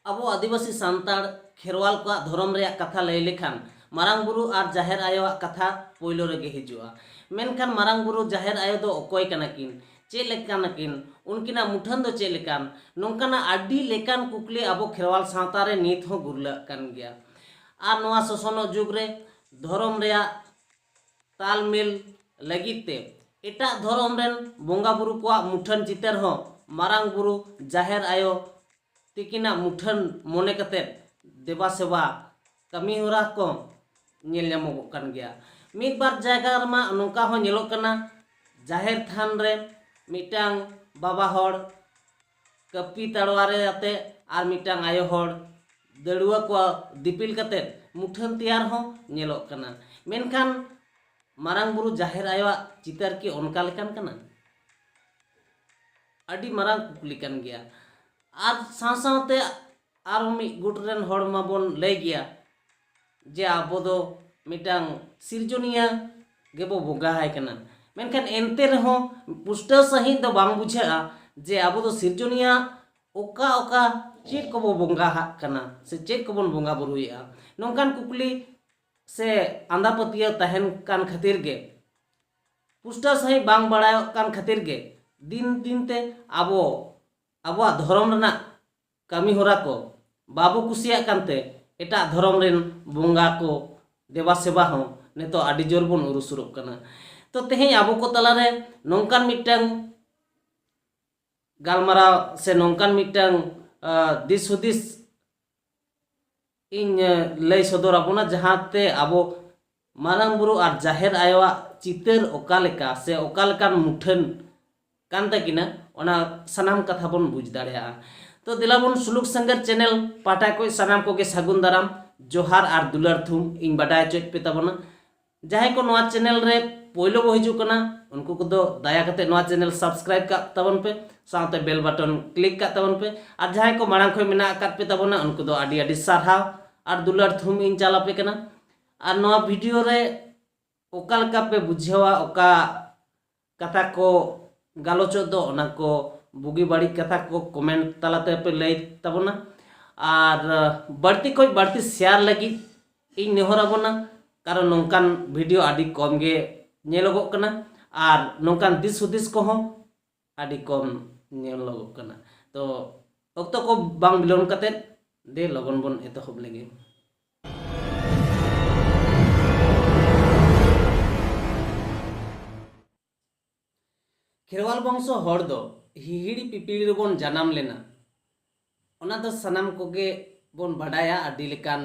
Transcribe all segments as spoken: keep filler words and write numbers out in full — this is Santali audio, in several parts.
ᱟᱵᱚ ᱟᱹᱫᱤᱵᱟᱹᱥᱤ ᱥᱟᱱᱛᱟᱲ ᱠᱷᱮᱨᱣᱟᱞ ᱠᱚᱣᱟᱜ ᱫᱷᱚᱨᱚᱢ ᱨᱮᱭᱟᱜ ᱠᱟᱛᱷᱟ ᱞᱟᱹᱭ ᱞᱮᱠᱷᱟᱱ ᱢᱟᱨᱟᱝ ᱵᱩᱨᱩ ᱟᱨ ᱡᱟᱦᱮᱨ ᱟᱭᱳᱣᱟᱜ ᱠᱟᱛᱷᱟ ᱯᱳᱭᱞᱳ ᱨᱮᱜᱮ ᱦᱤᱡᱩᱜᱼᱟ᱾ ᱢᱮᱱᱠᱷᱟᱱ ᱢᱟᱨᱟᱝ ᱵᱩᱨᱩ ᱡᱟᱦᱮᱨ ᱟᱭᱳ ᱫᱚ ᱚᱠᱚᱭ ᱠᱟᱱᱟ ᱠᱤᱱ, ᱪᱮᱫ ᱞᱮᱠᱟᱱᱟ ᱠᱤᱱ, ᱩᱱᱠᱤᱱᱟᱜ ᱢᱩᱴᱷᱟᱹᱱ ᱫᱚ ᱪᱮᱫ ᱞᱮᱠᱟᱱ, ᱱᱚᱝᱠᱟᱱᱟᱜ ᱟᱹᱰᱤ ᱞᱮᱠᱟᱱ ᱠᱩᱠᱞᱤ ᱟᱵᱚ ᱠᱷᱮᱨᱣᱟᱞ ᱥᱟᱶᱛᱟ ᱨᱮ ᱱᱤᱛ ᱦᱚᱸ ᱜᱩᱨᱞᱟᱹᱜ ᱠᱟᱱ ᱜᱮᱭᱟ᱾ ᱟᱨ ᱱᱚᱣᱟ ᱥᱚᱥᱚᱱᱚᱜ ᱡᱩᱜᱽ ᱨᱮ ᱫᱷᱚᱨᱚᱢ ᱨᱮᱭᱟᱜ ᱛᱟᱞᱢᱮᱞ ᱞᱟᱹᱜᱤᱫ ᱛᱮ ᱮᱴᱟᱜ ᱫᱷᱚᱨᱚᱢ ᱨᱮᱱ ᱵᱚᱸᱜᱟ ᱵᱩᱨᱩ ᱠᱚᱣᱟᱜ ᱢᱩᱴᱷᱟᱹᱱ ᱪᱤᱛᱟᱹᱨ ᱦᱚᱸ ᱢᱟᱨᱟᱝ ᱵᱩᱨᱩ, ᱡᱟᱦᱮᱨ ᱟᱭᱳ ᱛᱤᱠᱤᱱᱟᱜ ᱢᱩᱴᱷᱟᱹᱱ ᱢᱚᱱᱮ ᱠᱟᱛᱮ ᱫᱮᱵᱟ ᱥᱮᱵᱟ ᱠᱟᱹᱢᱤ ᱦᱚᱨᱟ ᱠᱚ ᱧᱮᱞ ᱧᱟᱢᱚᱜᱚᱜ ᱠᱟᱱ ᱜᱮᱭᱟ᱾ ᱢᱤᱫ ᱵᱟᱨ ᱡᱟᱭᱜᱟ ᱨᱮᱢᱟ ᱱᱚᱝᱠᱟ ᱦᱚᱸ ᱧᱮᱞᱚᱜ ᱠᱟᱱᱟ, ᱡᱟᱦᱮᱨ ᱛᱷᱟᱱ ᱨᱮ ᱢᱤᱫᱴᱟᱝ ᱵᱟᱵᱟ ᱦᱚᱲ ᱠᱟᱹᱯᱤ ᱛᱟᱲᱣᱟᱨᱮ ᱟᱛᱮ ᱟᱨ ᱢᱤᱫᱴᱟᱝ ᱟᱭᱳ ᱦᱚᱲ ᱫᱟᱹᱲᱩᱣᱟᱹ ᱠᱚ ᱫᱤᱯᱤᱞ ᱠᱟᱛᱮ ᱢᱩᱴᱷᱟᱹᱱ ᱛᱮᱭᱟᱨ ᱦᱚᱸ ᱧᱮᱞᱚᱜ ᱠᱟᱱᱟ᱾ ᱢᱮᱱᱠᱷᱟᱱ ᱢᱟᱨᱟᱝ ᱵᱩᱨᱩ ᱡᱟᱦᱮᱨ ᱟᱭᱳᱣᱟᱜ ᱪᱤᱛᱟᱹᱨ ᱠᱤ ᱚᱱᱠᱟ ᱞᱮᱠᱟᱱ ᱠᱟᱱᱟ? ᱟᱹᱰᱤ ᱢᱟᱨᱟᱝ ᱠᱩᱠᱞᱤ ᱠᱟᱱ ᱜᱮᱭᱟ᱾ ᱟᱨ ᱥᱟᱶ ᱥᱟᱶᱛᱮ ᱟᱨᱦᱚᱸ ᱢᱤᱫ ᱜᱩᱴ ᱨᱮᱱ ᱦᱚᱲ ᱢᱟᱵᱚᱱ ᱞᱟᱹᱭ ᱜᱮᱭᱟ ᱡᱮ ᱟᱵᱚ ᱫᱚ ᱢᱤᱫᱴᱟᱝ ᱥᱤᱨᱡᱚᱱᱤᱭᱟᱹ ᱜᱮᱵᱚ ᱵᱚᱸᱜᱟ ᱟᱭ ᱠᱟᱱᱟ᱾ ᱢᱮᱱᱠᱷᱟᱱ ᱮᱱᱛᱮ ᱨᱮᱦᱚᱸ ᱯᱩᱥᱴᱟᱹᱣ ᱥᱟᱺᱦᱤᱡ ᱫᱚ ᱵᱟᱝ ᱵᱩᱡᱷᱟᱹᱜᱼᱟ ᱡᱮ ᱟᱵᱚ ᱫᱚ ᱥᱤᱨᱡᱚᱱᱤᱭᱟᱹ ᱚᱠᱟ ᱚᱠᱟ ᱪᱮᱫ ᱠᱚᱵᱚ ᱵᱚᱸᱜᱟ ᱟᱜ ᱠᱟᱱᱟ ᱥᱮ ᱪᱮᱫ ᱠᱚᱵᱚᱱ ᱵᱚᱸᱜᱟ ᱵᱩᱨᱩᱭᱮᱫᱼᱟ᱾ ᱱᱚᱝᱠᱟᱱ ᱠᱩᱠᱞᱤ ᱥᱮ ᱟᱸᱫᱷᱟ ᱯᱟᱹᱛᱭᱟᱹᱣ ᱛᱟᱦᱮᱱ ᱠᱟᱱ ᱠᱷᱟᱹᱛᱤᱨ ᱜᱮ, ᱯᱩᱥᱴᱟᱹᱣ ᱥᱟᱺᱦᱤᱡ ᱵᱟᱝ ᱵᱟᱲᱟᱭᱚᱜ ᱠᱟᱱ ᱠᱷᱟᱹᱛᱤᱨ ᱜᱮ ᱫᱤᱱ ᱫᱤᱱ ᱛᱮ ᱟᱵᱚ ᱟᱵᱚᱣᱟᱜ ᱫᱷᱚᱨᱚᱢ ᱨᱮᱱᱟᱜ ᱠᱟᱹᱢᱤ ᱦᱚᱨᱟ ᱠᱚ ᱵᱟᱵᱚ ᱠᱩᱥᱤᱭᱟᱜ ᱠᱟᱱᱛᱮ ᱮᱴᱟᱜ ᱫᱷᱚᱨᱚᱢ ᱨᱮᱱ ᱵᱚᱸᱜᱟ ᱠᱚ ᱫᱮᱵᱟ ᱥᱮᱵᱟ ᱦᱚᱸ ᱱᱤᱛᱚᱜ ᱟᱹᱰᱤ ᱡᱳᱨ ᱵᱚᱱ ᱩᱨᱩᱥᱩᱨᱚᱜ ᱠᱟᱱᱟ᱾ ᱛᱚ ᱛᱮᱦᱮᱧ ᱟᱵᱚ ᱠᱚ ᱛᱟᱞᱟᱨᱮ ᱱᱚᱝᱠᱟᱱ ᱢᱤᱫᱴᱟᱝ ᱜᱟᱞᱢᱟᱨᱟᱣ ᱥᱮ ᱱᱚᱝᱠᱟᱱ ᱢᱤᱫᱴᱟᱝ ᱫᱤᱥ ᱦᱩᱫᱤᱥ ᱤᱧ ᱞᱟᱹᱭ ᱥᱚᱫᱚᱨ ᱟᱵᱚᱱᱟ, ᱡᱟᱦᱟᱸᱛᱮ ᱟᱵᱚ ᱢᱟᱨᱟᱝ ᱵᱩᱨᱩ ᱟᱨ ᱡᱟᱦᱮᱨ ᱟᱭᱳᱣᱟᱜ ᱪᱤᱛᱟᱹᱨ ᱚᱠᱟ ᱞᱮᱠᱟ ᱥᱮ ᱚᱠᱟ ᱞᱮᱠᱟᱱ ᱢᱩᱴᱷᱟᱹᱱ ᱠᱟᱱ ᱛᱟᱹᱠᱤᱱᱟ, ᱚᱱᱟ ᱥᱟᱱᱟᱢ ᱠᱟᱛᱷᱟ ᱵᱚᱱ ᱵᱩᱡᱽ ᱫᱟᱲᱮᱭᱟᱜᱼᱟ᱾ ᱛᱚ ᱫᱮᱞᱟ ᱵᱚᱱ ᱥᱩᱞᱩᱠ ᱥᱮᱸᱜᱮᱞ ᱪᱮᱱᱮᱞ ᱯᱟᱦᱴᱟ ᱠᱷᱚᱱ ᱥᱟᱱᱟᱢ ᱠᱚᱜᱮ ᱥᱟᱹᱜᱩᱱ ᱫᱟᱨᱟᱢ, ᱡᱚᱦᱟᱨ ᱟᱨ ᱫᱩᱞᱟᱹᱲ ᱛᱷᱩᱢ ᱤᱧ ᱵᱟᱰᱟᱭ ᱦᱚᱪᱚᱭᱮᱫ ᱯᱮ ᱛᱟᱵᱚᱱᱟ᱾ ᱡᱟᱦᱟᱸᱭ ᱠᱚ ᱱᱚᱣᱟ ᱪᱮᱱᱮᱞ ᱨᱮ ᱯᱳᱭᱞᱳ ᱵᱚ ᱦᱤᱡᱩᱜ ᱠᱟᱱᱟ, ᱩᱱᱠᱩ ᱠᱚᱫᱚ ᱫᱟᱭᱟ ᱠᱟᱛᱮ ᱱᱚᱣᱟ ᱪᱮᱱᱮᱞ ᱥᱟᱵᱥᱠᱨᱟᱭᱤᱵ ᱠᱟᱜ ᱛᱟᱵᱚᱱ ᱯᱮ, ᱥᱟᱶᱛᱮ ᱵᱮᱞ ᱵᱟᱴᱚᱱ ᱠᱞᱤᱠ ᱠᱟᱜ ᱛᱟᱵᱚᱱ ᱯᱮ᱾ ᱟᱨ ᱡᱟᱦᱟᱸᱭ ᱠᱚ ᱢᱟᱲᱟᱝ ᱠᱷᱚᱱ ᱢᱮᱱᱟᱜ ᱟᱠᱟᱫ ᱯᱮ ᱛᱟᱵᱚᱱᱟ, ᱩᱱᱠᱩ ᱫᱚ ᱟᱹᱰᱤ ᱟᱹᱰᱤ ᱥᱟᱨᱦᱟᱣ ᱟᱨ ᱫᱩᱞᱟᱹᱲ ᱛᱷᱩᱢ ᱤᱧ ᱪᱟᱞ ᱟᱯᱮ ᱠᱟᱱᱟ᱾ ᱟᱨ ᱱᱚᱣᱟ ᱵᱷᱤᱰᱤᱭᱳ ᱨᱮ ᱚᱠᱟ ᱞᱮᱠᱟ ᱯᱮ ᱵᱩᱡᱷᱟᱹᱣᱟ, ᱚᱠᱟ ᱠᱟᱛᱷᱟ ᱠᱚ ᱜᱟᱞᱚᱪᱚᱜ ᱫᱚ, ᱚᱱᱟ ᱠᱚ ᱵᱩᱜᱤ ᱵᱟᱹᱲᱤᱡ ᱠᱟᱛᱷᱟ ᱠᱚ ᱠᱚᱢᱮᱱᱴ ᱛᱟᱞᱟᱛᱮ ᱯᱮ ᱞᱟᱹᱭ ᱛᱟᱵᱚᱱᱟ᱾ ᱟᱨ ᱵᱟᱹᱲᱛᱤ ᱠᱷᱚᱱ ᱵᱟᱹᱲᱛᱤ ᱥᱮᱭᱟᱨ ᱞᱟᱹᱜᱤᱫ ᱤᱧ ᱱᱮᱦᱚᱨ ᱟᱵᱚᱱᱟ, ᱠᱟᱨᱚᱱ ᱱᱚᱝᱠᱟᱱ ᱵᱷᱤᱰᱤᱭᱳ ᱟᱹᱰᱤ ᱠᱚᱢ ᱜᱮ ᱧᱮᱞᱚᱜᱚᱜ ᱠᱟᱱᱟ ᱟᱨ ᱱᱚᱝᱠᱟᱱ ᱫᱤᱥ ᱦᱩᱫᱤᱥ ᱠᱚᱦᱚᱸ ᱟᱹᱰᱤ ᱠᱚᱢ ᱧᱮᱞᱚᱜᱚᱜ ᱠᱟᱱᱟ᱾ ᱛᱚ ᱚᱠᱛᱚ ᱠᱚ ᱵᱟᱝ ᱵᱤᱞᱚᱢ ᱠᱟᱛᱮᱫ ᱫᱮ ᱞᱚᱜᱚᱱ ᱵᱚᱱ ᱮᱛᱚᱦᱚᱵ ᱞᱮᱜᱮ᱾ ᱠᱷᱮᱨᱣᱟᱞ ᱵᱚᱝᱥᱚ ᱦᱚᱲ ᱫᱚ ᱦᱤᱦᱤᱲᱤ ᱯᱤᱯᱤᱲᱤ ᱨᱮᱵᱚᱱ ᱡᱟᱱᱟᱢ ᱞᱮᱱᱟ᱾ ᱚᱱᱟ ᱫᱚ ᱥᱟᱱᱟᱢ ᱠᱚᱜᱮ ᱵᱚᱱ ᱵᱟᱰᱟᱭᱟ᱾ ᱟᱹᱰᱤ ᱞᱮᱠᱟᱱ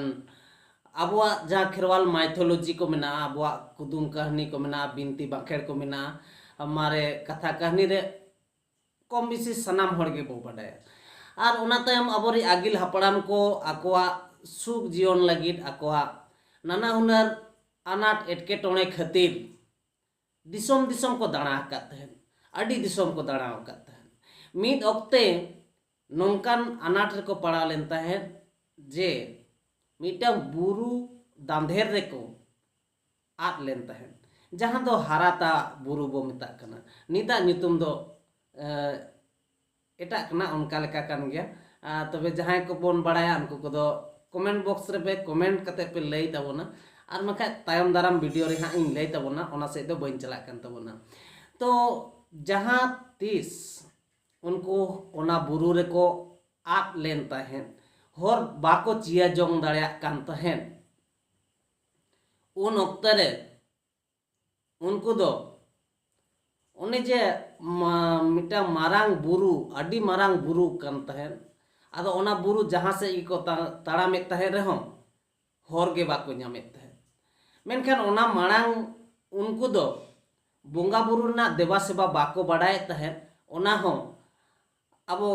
ᱟᱵᱚᱣᱟᱜ ᱡᱟᱦᱟᱸ ᱠᱷᱮᱨᱣᱟᱞ ᱢᱟᱭᱛᱷᱳᱞᱚᱡᱤ ᱠᱚ ᱢᱮᱱᱟᱜᱼᱟ, ᱟᱵᱚᱣᱟᱜ ᱠᱩᱫᱩᱢ ᱠᱟᱹᱦᱱᱤ ᱠᱚ ᱢᱮᱱᱟᱜᱼᱟ, ᱵᱤᱱᱛᱤ ᱵᱟᱸᱠᱷᱮᱲ ᱠᱚ ᱢᱮᱱᱟᱜᱼᱟ, ᱢᱟᱨᱮ ᱠᱟᱛᱷᱟ ᱠᱟᱹᱦᱱᱤ ᱨᱮ ᱠᱚᱢ ᱵᱮᱥᱤ ᱥᱟᱱᱟᱢ ᱦᱚᱲ ᱜᱮᱵᱚ ᱵᱟᱰᱟᱭᱟ᱾ ᱟᱨ ᱚᱱᱟ ᱛᱟᱭᱚᱢ ᱟᱵᱚᱨᱤᱡ ᱟᱹᱜᱤᱞ ᱦᱟᱯᱲᱟᱢ ᱠᱚ ᱟᱠᱚᱣᱟᱜ ᱥᱩᱠ ᱡᱤᱭᱚᱱ ᱞᱟᱹᱜᱤᱫ, ᱟᱠᱚᱣᱟᱜ ᱱᱟᱱᱟ ᱦᱩᱱᱟᱹᱨ ᱟᱱᱟᱴ ᱮᱴᱠᱮᱴᱚᱬᱮ ᱠᱷᱟᱹᱛᱤᱨ ᱫᱤᱥᱚᱢ ᱫᱤᱥᱚᱢ ᱠᱚ ᱫᱟᱬᱟ ᱟᱠᱟᱫ ᱛᱟᱦᱮᱸᱫ, ᱟᱹᱰᱤ ᱫᱤᱥᱚᱢ ᱠᱚ ᱫᱟᱬᱟ ᱟᱠᱟᱫ ᱛᱟᱦᱮᱸᱫ᱾ ᱢᱤᱫ ᱚᱠᱛᱮ ᱱᱚᱝᱠᱟᱱ ᱟᱱᱟᱴ ᱨᱮᱠᱚ ᱯᱟᱲᱟᱣ ᱞᱮᱱ ᱛᱟᱦᱮᱸᱫ ᱡᱮ ᱢᱤᱫᱴᱟᱝ ᱵᱩᱨᱩ ᱫᱟᱸᱫᱷᱮᱨ ᱨᱮᱠᱚ ᱟᱫ ᱞᱮᱱ ᱛᱟᱦᱮᱸᱫ, ᱡᱟᱦᱟᱸ ᱫᱚ ᱦᱟᱨᱟᱛᱟ ᱵᱩᱨᱩ ᱵᱚ ᱢᱮᱛᱟᱜ ᱠᱟᱱᱟ᱾ ᱱᱤᱛᱟᱜ ᱧᱩᱛᱩᱢ ᱫᱚ, ᱮ, ᱮᱴᱟᱜ ᱠᱟᱱᱟ, ᱚᱱᱠᱟ ᱞᱮᱠᱟ ᱠᱟᱱ ᱜᱮᱭᱟ᱾ ᱟᱨ ᱛᱚᱵᱮ ᱡᱟᱦᱟᱸᱭ ᱠᱚᱵᱚᱱ ᱵᱟᱲᱟᱭᱟ, ᱩᱱᱠᱩ ᱠᱚᱫᱚ ᱠᱚᱢᱮᱱᱴ ᱵᱚᱠᱥ ᱨᱮᱯᱮ ᱠᱚᱢᱮᱱᱴ ᱠᱟᱛᱮ ᱯᱮ ᱞᱟᱹᱭ ᱛᱟᱵᱚᱱᱟ, ᱟᱨ ᱵᱟᱠᱷᱟᱡ ᱛᱟᱭᱚᱢ ᱫᱟᱨᱟᱢ ᱵᱷᱤᱰᱤᱭᱳ ᱨᱮ ᱦᱟᱸᱜ ᱤᱧ ᱞᱟᱹᱭ ᱛᱟᱵᱚᱱᱟ, ᱚᱱᱟ ᱥᱮᱫ ᱫᱚ ᱵᱟᱹᱧ ᱪᱟᱞᱟᱜ ᱠᱟᱱ ᱛᱟᱵᱚᱱᱟ᱾ ᱛᱚ ᱡᱟᱦᱟᱸ ᱛᱤᱥ ᱩᱱᱠᱩ ᱚᱱᱟ ᱵᱩᱨᱩ ᱨᱮᱠᱚ ᱟᱫ ᱞᱮᱱ ᱛᱟᱦᱮᱸᱫ, ᱦᱚᱨ ᱵᱟᱠᱚ ᱪᱤᱭᱟ ᱡᱚᱝ ᱫᱟᱲᱮᱭᱟᱜ ᱠᱟᱱ ᱛᱟᱦᱮᱸᱫ, ᱩᱱ ᱚᱠᱛᱮ ᱨᱮ ᱩᱱᱠᱩ ᱫᱚ ᱚᱱᱮ ᱡᱮ ᱢᱟ-, ᱢᱤᱫᱴᱟᱝ ᱢᱟᱨᱟᱝ ᱵᱩᱨᱩ, ᱟᱹᱰᱤ ᱢᱟᱨᱟᱝ ᱵᱩᱨᱩ ᱠᱟᱱ ᱛᱟᱦᱮᱸᱫ᱾ ᱟᱫᱚ ᱚᱱᱟ ᱵᱩᱨᱩ ᱡᱟᱦᱟᱸ ᱥᱮᱫ ᱜᱮᱠᱚ ᱛᱟ-, ᱛᱟᱲᱟᱢᱮᱫ ᱛᱟᱦᱮᱸᱫ ᱨᱮᱦᱚᱸ ᱦᱚᱨ ᱜᱮ ᱵᱟᱠᱚ ᱧᱟᱢᱮᱫ ᱛᱟᱦᱮᱸᱫ᱾ ᱢᱮᱱᱠᱷᱟᱱ ᱚᱱᱟ ᱢᱟᱲᱟᱝ ᱩᱱᱠᱩ ᱫᱚ ᱵᱚᱸᱜᱟ ᱵᱩᱨᱩ ᱨᱮᱱᱟᱜ ᱫᱮᱵᱟ ᱥᱮᱵᱟ ᱵᱟᱠᱚ ᱵᱟᱰᱟᱭᱮᱫ ᱛᱟᱦᱮᱸᱫ᱾ ᱚᱱᱟ ᱦᱚᱸ ᱟᱵᱚ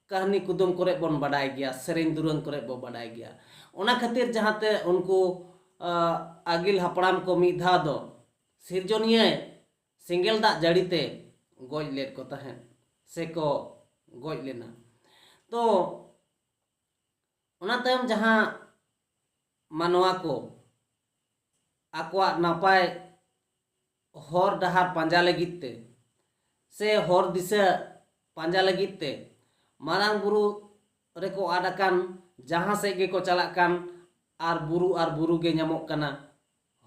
ᱠᱟᱹᱦᱱᱤ ᱠᱩᱫᱩᱢ ᱠᱚᱨᱮ ᱵᱚᱱ ᱵᱟᱰᱟᱭ ᱜᱮᱭᱟ, ᱥᱮᱨᱮᱧ ᱫᱩᱨᱟᱹᱝ ᱠᱚᱨᱮ ᱵᱚ ᱵᱟᱰᱟᱭ ᱜᱮᱭᱟ᱾ ᱚᱱᱟ ᱠᱷᱟᱹᱛᱤᱨ ᱡᱟᱦᱟᱸᱛᱮ ᱩᱱᱠᱩ, ᱟ, ᱟᱹᱜᱤᱞ ᱦᱟᱯᱲᱟᱢ ᱠᱚ ᱢᱤᱫ ᱫᱷᱟᱣ ᱫᱚ ᱥᱤᱨᱡᱚᱱᱤᱭᱟᱹ ᱥᱮᱸᱜᱮᱞ ᱫᱟᱜ ᱡᱟᱹᱲᱤ ᱛᱮ ᱜᱚᱡ ᱞᱮᱫ ᱠᱚ ᱛᱟᱦᱮᱸᱫ, ᱥᱮᱠᱚ ᱜᱚᱡ ᱞᱮᱱᱟ᱾ ᱛᱚ ᱚᱱᱟ ᱛᱟᱭᱚᱢ ᱡᱟᱦᱟᱸ ᱢᱟᱱᱣᱟ ᱠᱚ ᱟᱠᱚᱣᱟᱜ ᱱᱟᱯᱟᱭ ᱦᱚᱨ ᱰᱟᱦᱟᱨ ᱯᱟᱸᱡᱟ ᱞᱟᱹᱜᱤᱫ ᱛᱮ ᱥᱮ ᱦᱚᱨ ᱫᱤᱥᱟᱹ ᱯᱟᱸᱡᱟ ᱞᱟᱹᱜᱤᱫ ᱛᱮ ᱢᱟᱨᱟᱝ ᱵᱩᱨᱩ ᱨᱮᱠᱚ ᱟᱫ ᱟᱠᱟᱱ, ᱡᱟᱦᱟᱸ ᱥᱮᱫ ᱜᱮᱠᱚ ᱪᱟᱞᱟᱜ ᱠᱟᱱ, ᱟᱨ ᱵᱩᱨᱩ ᱟᱨ ᱵᱩᱨᱩ ᱜᱮ ᱧᱟᱢᱚᱜ ᱠᱟᱱᱟ,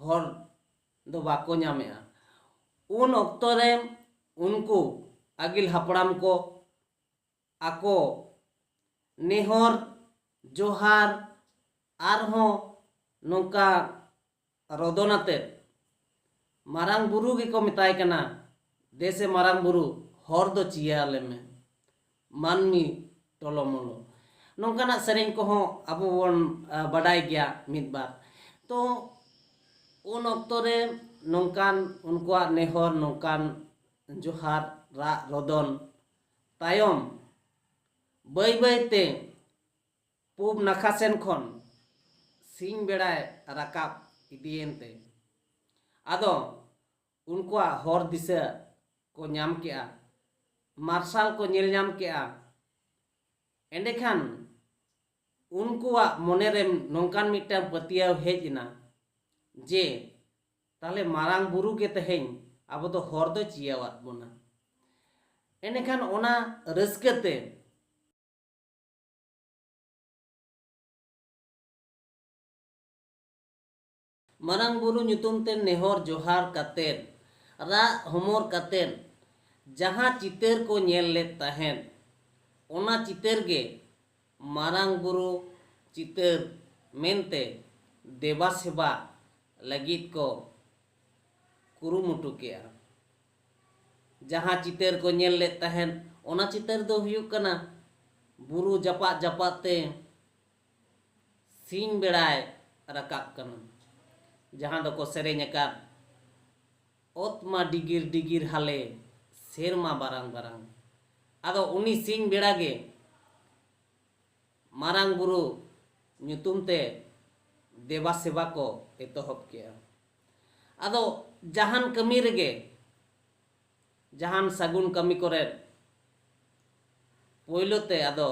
ᱦᱚᱨ ᱫᱚ ᱵᱟᱠᱚ ᱧᱟᱢᱮᱜᱼᱟ᱾ ᱩᱱ ᱚᱠᱛᱚ ᱨᱮ ᱩᱱᱠᱩ ᱟᱹᱜᱤᱞ ᱦᱟᱯᱲᱟᱢ ᱠᱚ ᱟᱠᱚ ᱱᱮᱦᱚᱨ, ᱡᱚᱦᱟᱨ, ᱟᱨᱦᱚᱸ ᱱᱚᱝᱠᱟ ᱨᱚᱫᱚᱱ ᱟᱛᱮᱫ ᱢᱟᱨᱟᱝ ᱵᱩᱨᱩ ᱜᱮᱠᱚ ᱢᱮᱛᱟᱭ ᱠᱟᱱᱟ, "ᱫᱮᱥᱮ ᱢᱟᱨᱟᱝ ᱵᱩᱨᱩ, ᱦᱚᱨ ᱫᱚ ᱪᱤᱭᱟᱹ ᱟᱞᱮ ᱢᱮ, ᱢᱟᱹᱱᱢᱤ ᱴᱚᱞᱚᱢᱚᱞᱚ᱾" ᱱᱚᱝᱠᱟᱱᱟᱜ ᱥᱮᱨᱮᱧ ᱠᱚᱦᱚᱸ ᱟᱵᱚ ᱵᱚᱱ, ᱟ, ᱵᱟᱰᱟᱭ ᱜᱮᱭᱟ ᱢᱤᱫ ᱵᱟᱨ᱾ ᱛᱚ ᱩᱱ ᱚᱠᱛᱚ ᱨᱮ ᱱᱚᱝᱠᱟᱱ ᱩᱱᱠᱩᱣᱟᱜ ᱱᱮᱦᱚᱨ, ᱱᱚᱝᱠᱟᱱ ᱡᱚᱦᱟᱨ, ᱨᱟᱜ ᱨᱚᱫᱚᱱ ᱛᱟᱭᱚᱢ ᱵᱟᱹᱭ ᱵᱟᱹᱭ ᱛᱮ ᱯᱩᱵ ᱱᱟᱠᱷᱟ ᱥᱮᱱ ᱠᱷᱚᱱ ᱥᱤᱧ ᱵᱮᱲᱟᱭ ᱨᱟᱠᱟᱵ ᱤᱫᱤᱭᱮᱱ ᱛᱮ, ᱟᱫᱚ ᱩᱱᱠᱩᱣᱟᱜ ᱦᱚᱨ ᱫᱤᱥᱟᱹ ᱠᱚ ᱧᱟᱢ ᱠᱮᱜᱼᱟ, ᱢᱟᱨᱥᱟᱞ ᱠᱚ ᱧᱮᱞ ᱧᱟᱢ ᱠᱮᱜᱼᱟ᱾ ᱮᱸᱰᱮᱠᱷᱟᱱ ᱩᱱᱠᱩᱣᱟᱜ ᱢᱚᱱᱮ ᱨᱮ ᱱᱚᱝᱠᱟᱱ ᱢᱤᱫᱴᱟᱝ ᱯᱟᱹᱛᱭᱟᱹᱣ ᱦᱮᱡ ᱮᱱᱟ ᱡᱮ, ᱛᱟᱦᱞᱮ ᱢᱟᱨᱟᱝ ᱵᱩᱨᱩ ᱜᱮ ᱛᱮᱦᱮᱧ ᱟᱵᱚ ᱫᱚ ᱦᱚᱨ ᱫᱚ ᱪᱤᱭᱟᱹᱣᱟᱫ ᱵᱚᱱᱟ᱾ ᱮᱸᱰᱮᱠᱷᱟᱱ ᱚᱱᱟ ᱨᱟᱹᱥᱠᱟᱹ ᱛᱮ ᱢᱟᱨᱟᱝ ᱵᱩᱨᱩ ᱧᱩᱛᱩᱢ ᱛᱮ ᱱᱮᱦᱚᱨ ᱡᱚᱦᱟᱨ ᱠᱟᱛᱮᱫ, ᱨᱟᱜ ᱦᱚᱢᱚᱨ ᱠᱟᱛᱮᱫ, ᱡᱟᱦᱟᱸ ᱪᱤᱛᱟᱹᱨ ᱠᱚ ᱧᱮᱞ ᱞᱮᱫ ᱛᱟᱦᱮᱸᱫ, ᱚᱱᱟ ᱪᱤᱛᱟᱹᱨ ᱜᱮ ᱢᱟᱨᱟᱝ ᱵᱩᱨᱩ ᱪᱤᱛᱟᱹᱨ ᱢᱮᱱᱛᱮ ᱫᱮᱵᱟ ᱥᱮᱵᱟ ᱞᱟᱹᱜᱤᱫ ᱠᱚ ᱠᱩᱨᱩᱢᱩᱴᱩ ᱠᱮᱜᱼᱟ᱾ ᱡᱟᱦᱟᱸ ᱪᱤᱛᱟᱹᱨ ᱠᱚ ᱧᱮᱞ ᱞᱮᱫ ᱛᱟᱦᱮᱸᱫ, ᱚᱱᱟ ᱪᱤᱛᱟᱹᱨ ᱫᱚ ᱦᱩᱭᱩᱜ ᱠᱟᱱᱟ ᱵᱩᱨᱩ ᱡᱟᱯᱟᱜ ᱡᱟᱯᱟᱜ ᱛᱮ ᱥᱤᱧ ᱵᱮᱲᱟᱭ ᱨᱟᱠᱟᱵ ᱠᱟᱱᱟ, ᱡᱟᱦᱟᱸ ᱫᱚᱠᱚ ᱥᱮᱨᱮᱧ ᱟᱠᱟᱫ, "ᱚᱛ ᱢᱟ ᱰᱤᱜᱤᱨ ᱰᱤᱜᱤᱨ ᱦᱟᱞᱮ, ᱥᱮᱨᱢᱟ ᱵᱟᱨᱟᱝ ᱵᱟᱨᱟᱝ᱾" ᱟᱫᱚ ᱩᱱᱤ ᱥᱤᱧ ᱵᱮᱲᱟ ᱜᱮ ᱢᱟᱨᱟᱝ ᱵᱩᱨᱩ ᱧᱩᱛᱩᱢ ᱛᱮ ᱫᱮᱵᱟ ᱥᱮᱵᱟ ᱠᱚ ᱮᱛᱚᱦᱚᱵ ᱠᱮᱜᱼᱟ᱾ ᱟᱫᱚ ᱡᱟᱦᱟᱱ ᱠᱟᱹᱢᱤ ᱨᱮᱜᱮ, ᱡᱟᱦᱟᱱ ᱥᱟᱹᱜᱩᱱ ᱠᱟᱹᱢᱤ ᱠᱚᱨᱮ ᱯᱳᱭᱞᱳ ᱛᱮ ᱟᱫᱚ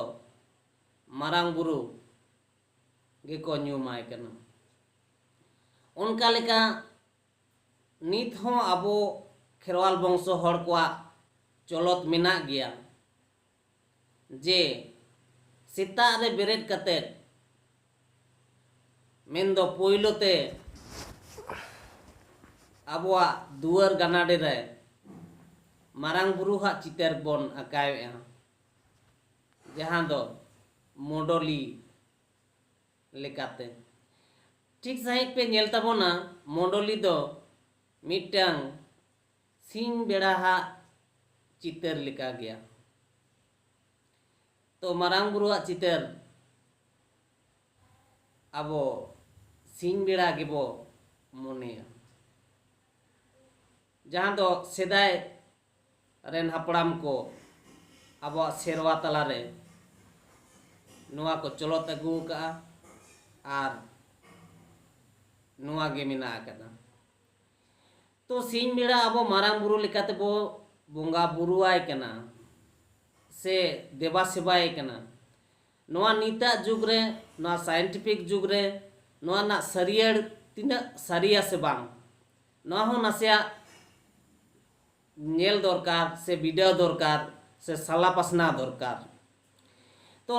ᱢᱟᱨᱟᱝ ᱵᱩᱨᱩ ᱜᱮᱠᱚ ᱧᱩᱢᱟᱭ ᱠᱟᱱᱟ᱾ ᱚᱱᱠᱟ ᱞᱮᱠᱟ ᱱᱤᱛ ᱦᱚᱸ ᱟᱵᱚ ᱠᱷᱮᱨᱣᱟᱞ ᱵᱚᱝᱥᱚ ᱦᱚᱲ ᱠᱚᱣᱟᱜ ᱪᱚᱞᱚᱛ ᱢᱮᱱᱟᱜ ᱜᱮᱭᱟ ᱡᱮ ᱥᱮᱛᱟᱜ ᱨᱮ ᱵᱮᱨᱮᱫ ᱠᱟᱛᱮᱫ, ᱢᱮᱱᱫᱚ ᱯᱳᱭᱞᱳ ᱛᱮ ᱟᱵᱚᱣᱟᱜ ᱫᱩᱣᱟᱹᱨ ᱜᱟᱱᱟᱰᱮ ᱨᱮ ᱢᱟᱨᱟᱝ ᱵᱩᱨᱩᱣᱟᱜ ᱪᱤᱛᱟᱹᱨ ᱵᱚᱱ ᱟᱸᱠᱟᱣᱮᱫᱼᱟ, ᱡᱟᱦᱟᱸ ᱫᱚ ᱢᱚᱰᱚᱞᱤ ᱞᱮᱠᱟᱛᱮ᱾ ᱴᱷᱤᱠ ᱥᱟᱺᱦᱤᱡ ᱯᱮ ᱧᱮᱞ ᱛᱟᱵᱚᱱᱟ, ᱢᱚᱰᱚᱞᱤ ᱫᱚ ᱢᱤᱫᱴᱟᱝ ᱥᱤᱧ ᱵᱮᱲᱟᱣᱟᱜ ᱪᱤᱛᱟᱹᱨ ᱞᱮᱠᱟ ᱜᱮᱭᱟ᱾ ᱛᱚ ᱢᱟᱨᱟᱝ ᱵᱩᱨᱩᱣᱟᱜ ᱪᱤᱛᱟᱹᱨ ᱟᱵᱚ ᱥᱤᱧ ᱵᱮᱲᱟ ᱜᱮᱵᱚ ᱢᱚᱱᱮᱭᱟ, ᱡᱟᱦᱟᱸ ᱫᱚ ᱥᱮᱫᱟᱭ ᱨᱮᱱ ᱦᱟᱯᱲᱟᱢ ᱠᱚ ᱟᱵᱚᱣᱟᱜ ᱥᱮᱨᱣᱟ ᱛᱟᱞᱟᱨᱮ ᱱᱚᱣᱟ ᱠᱚ ᱪᱚᱞᱚᱛ ᱟᱹᱜᱩ ᱟᱠᱟᱫᱼᱟ ᱟᱨ ᱱᱚᱣᱟ ᱜᱮ ᱢᱮᱱᱟᱜ ᱟᱠᱟᱫᱟ᱾ ᱛᱚ ᱥᱤᱧ ᱵᱮᱲᱟ ᱟᱵᱚ ᱢᱟᱨᱟᱝ ᱵᱩᱨᱩ ᱞᱮᱠᱟᱛᱮ ᱵᱚ ᱵᱚᱸᱜᱟ ᱵᱩᱨᱩᱣᱟᱭ ᱠᱟᱱᱟ ᱥᱮ ᱫᱮᱵᱟ ᱥᱮᱵᱟᱭ ᱠᱟᱱᱟ᱾ ᱱᱚᱣᱟ ᱱᱤᱛᱟᱜ ᱡᱩᱜᱽ ᱨᱮ, ᱱᱚᱣᱟ ᱥᱟᱭᱮᱱᱴᱤᱯᱷᱤᱠ ᱡᱩᱜᱽ ᱨᱮ, ᱱᱚᱣᱟ ᱨᱮᱱᱟᱜ ᱥᱟᱹᱨᱤᱭᱟᱹᱲ ᱛᱤᱱᱟᱹᱜ ᱥᱟᱹᱨᱤᱭᱟ ᱥᱮ ᱵᱟᱝ, ᱱᱚᱣᱟ ᱦᱚᱸ ᱱᱟᱥᱮᱭᱟᱜ ᱧᱮᱞ ᱫᱚᱨᱠᱟᱨ ᱥᱮ ᱵᱤᱰᱟᱹᱣ ᱫᱚᱨᱠᱟᱨ ᱥᱮ ᱥᱟᱞᱟ ᱯᱟᱥᱱᱟᱣ ᱫᱚᱨᱠᱟᱨ᱾ ᱛᱚ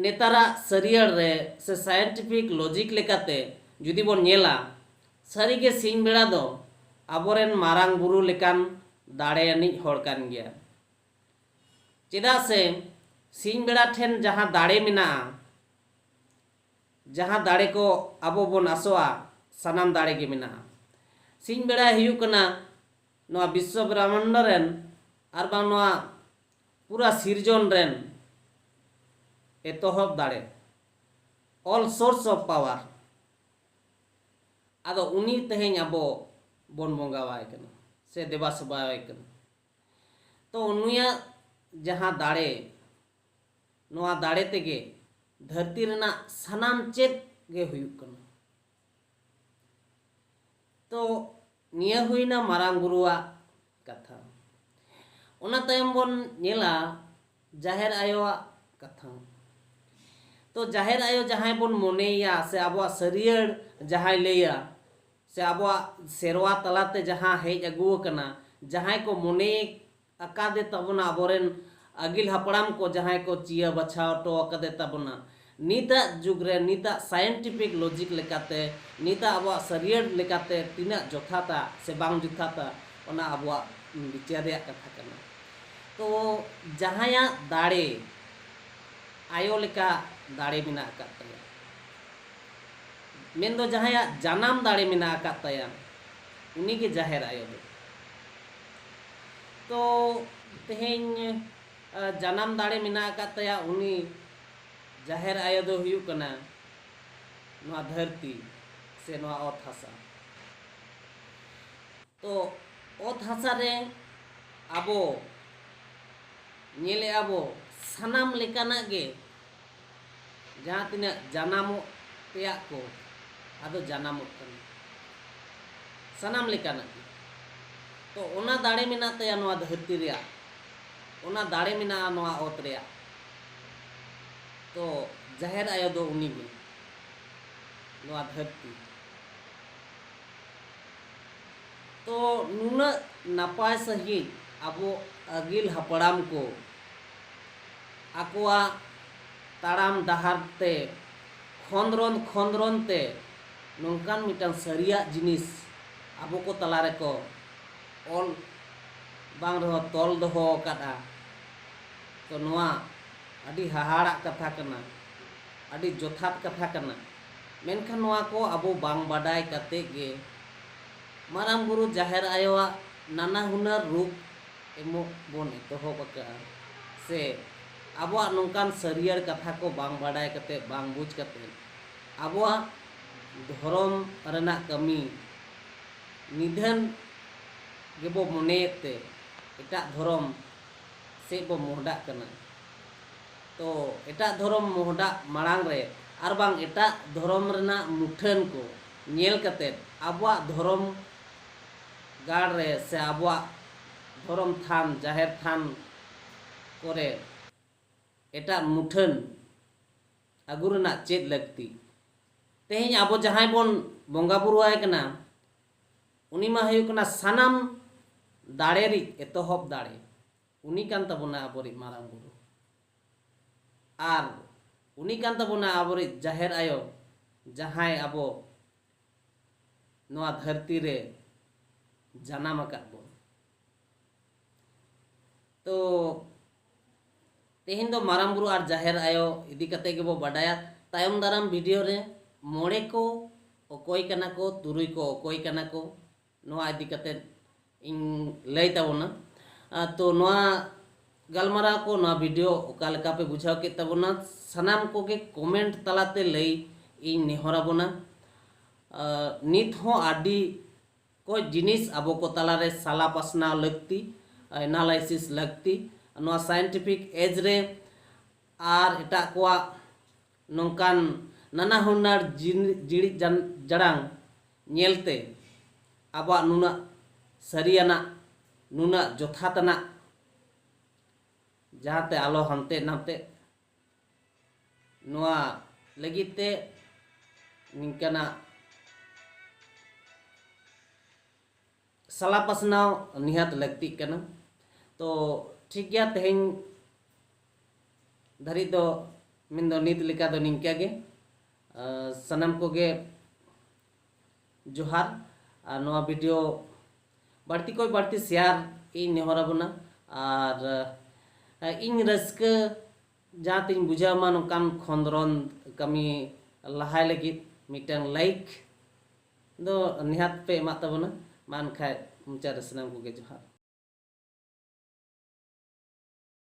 ᱱᱮᱛᱟᱨᱟᱜ ᱥᱟᱹᱨᱤᱭᱟᱹᱲ ᱨᱮ ᱥᱮ ᱥᱟᱭᱮᱱᱴᱤᱯᱷᱤᱠ ᱞᱚᱡᱤᱠ ᱞᱮᱠᱟᱛᱮ ᱡᱩᱫᱤ ᱵᱚᱱ ᱧᱮᱞᱟ, ᱥᱟᱹᱨᱤᱜᱮ ᱥᱤᱧ ᱵᱮᱲᱟ ᱫᱚ ᱟᱵᱚᱨᱮᱱ ᱢᱟᱨᱟᱝ ᱵᱩᱨᱩ ᱞᱮᱠᱟᱱ ᱫᱟᱲᱮ ᱟᱹᱱᱤᱡ ᱦᱚᱲ ᱠᱟᱱ ᱜᱮᱭᱟ᱾ ᱪᱮᱫᱟᱜ ᱥᱮ ᱥᱤᱧ ᱵᱮᱲᱟ ᱴᱷᱮᱱ ᱡᱟᱦᱟᱸ ᱫᱟᱲᱮ ᱢᱮᱱᱟᱜᱼᱟ, ᱡᱟᱦᱟᱸ ᱫᱟᱲᱮ ᱠᱚ ᱟᱵᱚ ᱵᱚᱱ ᱟᱥᱚᱜᱼᱟ, ᱥᱟᱱᱟᱢ ᱫᱟᱲᱮ ᱜᱮ ᱢᱮᱱᱟᱜᱼᱟ᱾ ᱥᱤᱧ ᱵᱮᱲᱟᱭ ᱦᱩᱭᱩᱜ ᱠᱟᱱᱟ ᱱᱚᱣᱟ ᱵᱤᱥᱥᱚ ᱵᱨᱟᱦᱢᱟᱱᱰ ᱨᱮᱱ ᱟᱨ ᱵᱟᱝ ᱱᱚᱣᱟ ᱯᱩᱨᱟ ᱥᱤᱨᱡᱚᱱ ᱨᱮᱱ ᱮᱛᱚᱦᱚᱵ ᱫᱟᱲᱮ, all source of power᱾ ᱟᱫᱚ ᱩᱱᱤ ᱛᱮᱦᱮᱧ ᱟᱵᱚ ᱵᱚᱱ ᱵᱚᱸᱜᱟᱣᱟᱭ ᱠᱟᱱᱟ ᱥᱮ ᱫᱮᱵᱟ ᱥᱮᱵᱟᱣᱟᱭ ᱠᱟᱱᱟ᱾ ᱛᱚ ᱩᱱᱤᱭᱟᱜ ᱡᱟᱦᱟᱸ ᱫᱟᱲᱮ, ᱱᱚᱣᱟ ᱫᱟᱲᱮ ᱛᱮᱜᱮ ᱫᱷᱟᱹᱨᱛᱤ ᱨᱮᱱᱟᱜ ᱥᱟᱱᱟᱢ ᱪᱮᱫ ᱜᱮ ᱦᱩᱭᱩᱜ ᱠᱟᱱᱟ᱾ ᱛᱚ ᱱᱤᱭᱟᱹ ᱦᱩᱭᱱᱟ ᱢᱟᱨᱟᱝ ᱵᱩᱨᱩᱣᱟᱜ ᱠᱟᱛᱷᱟ᱾ ᱚᱱᱟ ᱛᱟᱭᱚᱢ ᱵᱚᱱ ᱧᱮᱞᱟ ᱡᱟᱦᱮᱨ ᱟᱭᱳᱣᱟᱜ ᱠᱟᱛᱷᱟ᱾ ᱛᱚ ᱡᱟᱦᱮᱨ ᱟᱭᱳ ᱡᱟᱦᱟᱸᱭ ᱵᱚᱱ ᱢᱚᱱᱮᱭᱮᱭᱟ ᱥᱮ ᱟᱵᱚᱣᱟᱜ ᱥᱟᱹᱨᱤᱭᱟᱹᱲ ᱡᱟᱦᱟᱸᱭ ᱞᱟᱹᱭᱟ ᱥᱮ ᱟᱵᱚᱣᱟᱜ ᱥᱮᱨᱣᱟ ᱛᱟᱞᱟᱛᱮ ᱡᱟᱦᱟᱸ ᱦᱮᱡ ᱟᱹᱜᱩ ᱟᱠᱟᱱᱟ, ᱡᱟᱦᱟᱸᱭ ᱠᱚ ᱢᱚᱱᱮ ᱟᱠᱟᱫᱮ ᱛᱟᱵᱚᱱᱟ ᱟᱵᱚᱨᱮᱱ ᱟᱹᱜᱤᱞ ᱦᱟᱯᱲᱟᱢ ᱠᱚ ᱡᱟᱦᱟᱸᱭ ᱠᱚ ᱪᱤᱭᱟᱹ ᱵᱟᱪᱷᱟᱣ ᱦᱚᱴᱚ ᱟᱠᱟᱫᱮ ᱛᱟᱵᱚᱱᱟ, ᱱᱤᱛᱟᱜ ᱡᱩᱜᱽ ᱨᱮ, ᱱᱤᱛᱟᱜ scientific logic ᱞᱮᱠᱟᱛᱮ, ᱱᱤᱛᱟᱜ ᱟᱵᱚᱣᱟᱜ ᱥᱟᱹᱨᱭᱟᱹᱲ ᱞᱮᱠᱟᱛᱮ ᱛᱤᱱᱟᱹᱜ ᱡᱚᱛᱷᱟᱛᱟ ᱥᱮ ᱵᱟᱝ ᱡᱚᱛᱷᱟᱛᱟ, ᱚᱱᱟ ᱟᱵᱚᱣᱟᱜ ᱵᱤᱪᱟᱹᱨ ᱨᱮᱭᱟᱜ ᱠᱟᱛᱷᱟ ᱠᱟᱱᱟ᱾ ᱛᱚ ᱡᱟᱦᱟᱸᱭᱟᱜ ᱫᱟᱲᱮ ᱟᱭᱳ ᱞᱮᱠᱟ ᱫᱟᱲᱮ ᱢᱮᱱᱟᱜ ᱟᱠᱟᱫ ᱛᱟᱭᱟ, ᱢᱮᱱᱫᱚ ᱡᱟᱦᱟᱸᱭᱟᱜ ᱡᱟᱱᱟᱢ ᱫᱟᱲᱮ ᱢᱮᱱᱟᱜ ᱟᱠᱟᱫ ᱛᱟᱭᱟ, ᱩᱱᱤᱜᱮ ᱡᱟᱦᱮᱨ ᱟᱭᱳ ᱫᱚ᱾ ᱛᱚ ᱛᱮᱦᱮᱧ, ᱟ, ᱡᱟᱱᱟᱢ ᱫᱟᱲᱮ ᱢᱮᱱᱟᱜ ᱟᱠᱟᱫ ᱛᱟᱭᱟ, ᱩᱱᱤ ᱡᱟᱦᱮᱨ ᱟᱭᱳ ᱫᱚ ᱦᱩᱭᱩᱜ ᱠᱟᱱᱟ ᱱᱚᱣᱟ ᱫᱷᱟᱹᱨᱛᱤ ᱥᱮ ᱱᱚᱣᱟ ᱚᱛ ᱦᱟᱥᱟ᱾ ᱛᱚ ᱚᱛ ᱦᱟᱥᱟ ᱨᱮ ᱟᱵᱚ ᱧᱮᱞᱮᱜᱼᱟ ᱵᱚ, ᱥᱟᱱᱟᱢ ᱞᱮᱠᱟᱱᱟᱜ ᱜᱮ, ᱡᱟᱦᱟᱸ ᱛᱤᱱᱟᱹᱜ ᱡᱟᱱᱟᱢᱚᱜ ᱛᱮᱭᱟᱜ ᱠᱚ, ᱟᱫᱚ ᱡᱟᱱᱟᱢᱚᱜ ᱠᱟᱱᱟ, ᱥᱟᱱᱟᱢ ᱞᱮᱠᱟᱱᱟᱜ ᱜᱮ᱾ ᱛᱚ ᱚᱱᱟ ᱫᱟᱲᱮ ᱢᱮᱱᱟᱜ ᱛᱟᱭᱟ ᱱᱚᱣᱟ ᱫᱷᱟᱹᱨᱛᱤ ᱨᱮᱭᱟᱜ, ᱚᱱᱟ ᱫᱟᱲᱮ ᱢᱮᱱᱟᱜᱼᱟ ᱱᱚᱣᱟ ᱚᱛ ᱨᱮᱭᱟᱜ᱾ ᱛᱚ ᱡᱟᱦᱮᱨ ᱟᱭᱳ ᱫᱚ ᱩᱱᱤ ᱜᱮ, ᱱᱚᱣᱟ ᱫᱷᱟᱹᱨᱛᱤ᱾ ᱛᱚ ᱱᱩᱱᱟᱹᱜ ᱱᱟᱯᱟᱭ ᱥᱟᱺᱦᱤᱡ ᱟᱵᱚ ᱟᱹᱜᱤᱞ ᱦᱟᱯᱲᱟᱢ ᱠᱚ ᱟᱠᱚᱣᱟᱜ ᱛᱟᱲᱟᱢ ᱰᱟᱦᱟᱨ ᱛᱮ ᱠᱷᱚᱸᱫᱽᱨᱚᱸᱫᱽ ᱠᱷᱚᱸᱫᱽᱨᱚᱸᱫᱽ ᱛᱮ ᱱᱚᱝᱠᱟᱱ ᱢᱤᱫᱴᱟᱝ ᱥᱟᱹᱨᱤᱭᱟᱜ ᱡᱤᱱᱤᱥ ᱟᱵᱚ ᱠᱚ ᱛᱟᱞᱟ ᱨᱮᱠᱚ ᱚᱞ ᱵᱟᱝ ᱨᱮᱦᱚᱸ ᱛᱚᱞ ᱫᱚᱦᱚ ᱟᱠᱟᱫᱼᱟ᱾ ᱛᱚ ᱱᱚᱣᱟ ᱟᱹᱰᱤ ᱦᱟᱦᱟᱲᱟᱜ ᱠᱟᱛᱷᱟ ᱠᱟᱱᱟ, ᱟᱹᱰᱤ ᱡᱚᱛᱷᱟᱛ ᱠᱟᱛᱷᱟ ᱠᱟᱱᱟ᱾ ᱢᱮᱱᱠᱷᱟᱱ ᱱᱚᱣᱟ ᱠᱚ ᱟᱵᱚ ᱵᱟᱝ ᱵᱟᱰᱟᱭ ᱠᱟᱛᱮ ᱜᱮ ᱢᱟᱨᱟᱝ ᱵᱩᱨᱩ ᱡᱟᱦᱮᱨ ᱟᱭᱳᱣᱟᱜ ᱱᱟᱱᱟ ᱦᱩᱱᱟᱹᱨ ᱨᱩᱯ ᱮᱢᱚᱜ ᱵᱚᱱ ᱮᱛᱚᱦᱚᱵ ᱟᱠᱟᱫᱼᱟ, ᱥᱮ ᱟᱵᱚᱣᱟᱜ ᱱᱚᱝᱠᱟᱱ ᱥᱟᱹᱨᱤᱭᱟᱹᱲ ᱠᱟᱛᱷᱟ ᱠᱚ ᱵᱟᱝ ᱵᱟᱰᱟᱭ ᱠᱟᱛᱮ, ᱵᱟᱝ ᱵᱩᱡᱽ ᱠᱟᱛᱮ ᱟᱵᱚᱣᱟᱜ ᱫᱷᱚᱨᱚᱢ ᱨᱮᱱᱟᱜ ᱠᱟᱹᱢᱤ ᱱᱤᱫᱷᱟᱹᱱ ᱜᱮᱵᱚ ᱢᱚᱱᱮᱭᱮᱫ ᱛᱮ ᱮᱴᱟᱜ ᱫᱷᱚᱨᱚᱢ ᱥᱮᱫ ᱵᱚ ᱢᱚᱦᱰᱟᱜ ᱠᱟᱱᱟ᱾ ᱛᱚ ᱮᱴᱟᱜ ᱫᱷᱚᱨᱚᱢ ᱢᱚᱦᱰᱟᱜ ᱢᱟᱲᱟᱝ ᱨᱮ ᱟᱨ ᱵᱟᱝ ᱮᱴᱟᱜ ᱫᱷᱚᱨᱚᱢ ᱨᱮᱱᱟᱜ ᱢᱩᱴᱷᱟᱹᱱ ᱠᱚ ᱧᱮᱞ ᱠᱟᱛᱮ ᱟᱵᱚᱣᱟᱜ ᱫᱷᱚᱨᱚᱢ ᱜᱟᱲ ᱨᱮ ᱥᱮ ᱟᱵᱚᱣᱟᱜ ᱫᱷᱚᱨᱚᱢ ᱛᱷᱟᱱ, ᱡᱟᱦᱮᱨ ᱛᱷᱟᱱ ᱠᱚᱨᱮ ᱮᱴᱟᱜ ᱢᱩᱴᱷᱟᱹᱱ ᱟᱹᱜᱩ ᱨᱮᱱᱟᱜ ᱪᱮᱫ ᱞᱟᱹᱠᱛᱤ? ᱛᱮᱦᱮᱧ ᱟᱵᱚ ᱡᱟᱦᱟᱸᱭ ᱵᱚᱱ ᱵᱚᱸᱜᱟ ᱵᱩᱨᱩ ᱟᱭ ᱠᱟᱱᱟ, ᱩᱱᱤ ᱢᱟ ᱦᱩᱭᱩᱜ ᱠᱟᱱᱟ ᱥᱟᱱᱟᱢ ᱫᱟᱲᱮ ᱨᱤᱡ ᱮᱛᱚᱦᱚᱵ ᱫᱟᱲᱮ᱾ ᱩᱱᱤ ᱠᱟᱱ ᱛᱟᱵᱚᱱᱟ ᱟᱵᱚᱨᱤᱡ ᱢᱟᱨᱟᱝ ᱵᱩᱨᱩ᱾ ᱟᱨ ᱩᱱᱤ ᱠᱟᱱ ᱛᱟᱵᱚᱱᱟ ᱟᱵᱚᱨᱤᱡ ᱡᱟᱦᱮᱨ ᱟᱭᱳ, ᱡᱟᱦᱟᱸᱭ ᱟᱵᱚ ᱱᱚᱣᱟ ᱫᱷᱟᱹᱨᱛᱤ ᱨᱮ ᱡᱟᱱᱟᱢ ᱟᱠᱟᱫ ᱵᱚᱱ᱾ ᱛᱚ ᱛᱮᱦᱮᱧ ᱫᱚ ᱢᱟᱨᱟᱝ ᱵᱩᱨᱩ ᱟᱨ ᱡᱟᱦᱮᱨ ᱟᱭᱳ ᱤᱫᱤ ᱠᱟᱛᱮ ᱜᱮᱵᱚ ᱵᱟᱰᱟᱭᱟ᱾ ᱛᱟᱭᱚᱢ ᱫᱟᱨᱟᱢ ᱵᱷᱤᱰᱤᱭᱳ ᱨᱮ ᱢᱚᱬᱮ ᱠᱚ ᱚᱠᱚᱭ ᱠᱟᱱᱟ ᱠᱚ, ᱛᱩᱨᱩᱭ ᱠᱚ ᱚᱠᱚᱭ ᱠᱟᱱᱟ ᱠᱚ, ᱱᱚᱣᱟ ᱤᱫᱤ ᱠᱟᱛᱮ ᱤᱧ ᱞᱟᱹᱭ ᱛᱟᱵᱚᱱᱟ᱾ ᱟᱨ ᱛᱚ ᱱᱚᱣᱟ ᱜᱟᱞᱢᱟᱨᱟᱣ ᱠᱚ, ᱱᱚᱣᱟ ᱵᱷᱤᱰᱤᱭᱳ ᱚᱠᱟ ᱞᱮᱠᱟ ᱯᱮ ᱵᱩᱡᱷᱟᱹᱣ ᱠᱮᱫ ᱛᱟᱵᱚᱱᱟ, ᱥᱟᱱᱟᱢ ᱠᱚᱜᱮ ᱠᱚᱢᱮᱱᱴ ᱛᱟᱞᱟᱛᱮ ᱞᱟᱹᱭ ᱤᱧ ᱱᱮᱦᱚᱨ ᱟᱵᱚᱱᱟ᱾ ᱟᱨ ᱱᱤᱛ ᱦᱚᱸ ᱟᱹᱰᱤ ᱠᱚ ᱡᱤᱱᱤᱥ ᱟᱵᱚ ᱠᱚ ᱛᱟᱞᱟᱨᱮ ᱥᱟᱞᱟ ᱯᱟᱥᱱᱟᱣ ᱞᱟᱹᱠᱛᱤ, ᱮᱱᱟᱞᱟᱭᱥᱤᱥ ᱞᱟᱹᱠᱛᱤ᱾ ᱱᱚᱣᱟ ᱥᱟᱭᱮᱱᱴᱤᱯᱷᱤᱠ ᱮᱡᱽ ᱨᱮ ᱟᱨ ᱮᱴᱟᱜ ᱠᱚᱣᱟᱜ ᱱᱚᱝᱠᱟᱱ ᱱᱟᱱᱟ ᱦᱩᱱᱟᱹᱨ ᱡᱤᱱ- ᱡᱤᱲᱤᱡ ᱡᱟᱱ- ᱡᱟᱲᱟᱝ ᱧᱮᱞᱛᱮ ᱟᱵᱚᱣᱟᱜ ᱱᱩᱱᱟᱹᱜ ᱥᱟᱹᱨᱤᱭᱟᱱᱟᱜ, ᱱᱩᱱᱟᱹᱜ ᱡᱚᱛᱷᱟᱛᱟᱱᱟᱜ ᱡᱟᱦᱟᱸᱛᱮ ᱟᱞᱚ ᱦᱟᱱᱛᱮ ᱱᱟᱛᱮ, ᱱᱚᱣᱟ ᱞᱟᱹᱜᱤᱫ ᱛᱮ ᱱᱤᱝᱠᱟᱱᱟᱜ ᱥᱟᱞᱟ ᱯᱟᱥᱱᱟᱣ ᱱᱤᱦᱟᱹᱛ ᱞᱟᱹᱠᱛᱤᱜ ᱠᱟᱱᱟ᱾ ᱛᱚ ᱴᱷᱤᱠ ᱜᱮᱭᱟ, ᱛᱮᱦᱮᱧ ᱫᱷᱟᱹᱨᱤᱡ ᱫᱚ ᱢᱮᱱᱫᱚ ᱱᱤᱛ ᱞᱮᱠᱟ ᱫᱚ ᱱᱤᱝᱠᱟ ᱜᱮ᱾ ᱟᱨ ᱥᱟᱱᱟᱢ ᱠᱚᱜᱮ ᱡᱚᱦᱟᱨ᱾ ᱟᱨ ᱱᱚᱣᱟ ᱵᱷᱤᱰᱤᱭᱳ ᱵᱟᱹᱲᱛᱤ ᱠᱷᱚᱱ ᱵᱟᱹᱲᱛᱤ ᱥᱮᱭᱟᱨ ᱤᱧ ᱱᱮᱦᱚᱨ ᱟᱵᱚᱱᱟ᱾ ᱟᱨ ᱤᱧ ᱨᱟᱹᱥᱠᱟᱹ ᱡᱟᱦᱟᱸ ᱛᱤᱧ ᱵᱩᱡᱷᱟᱹᱣ ᱢᱟ ᱱᱚᱝᱠᱟᱱ ᱠᱷᱚᱸᱫᱽᱨᱚᱸᱫᱽ ᱠᱟᱹᱢᱤ ᱞᱟᱦᱟᱭ ᱞᱟᱹᱜᱤᱫ ᱢᱤᱫᱴᱟᱝ ᱞᱟᱭᱤᱠ ᱫᱚ ᱱᱤᱦᱟᱹᱛ ᱯᱮ ᱮᱢᱟᱜ ᱛᱟᱵᱚᱱᱟ᱾ ᱢᱟ ᱮᱱᱠᱷᱟᱡ ᱢᱩᱪᱟᱹᱫ ᱨᱮ ᱥᱟᱱᱟᱢ ᱠᱚᱜᱮ ᱡᱚᱦᱟᱨ᱾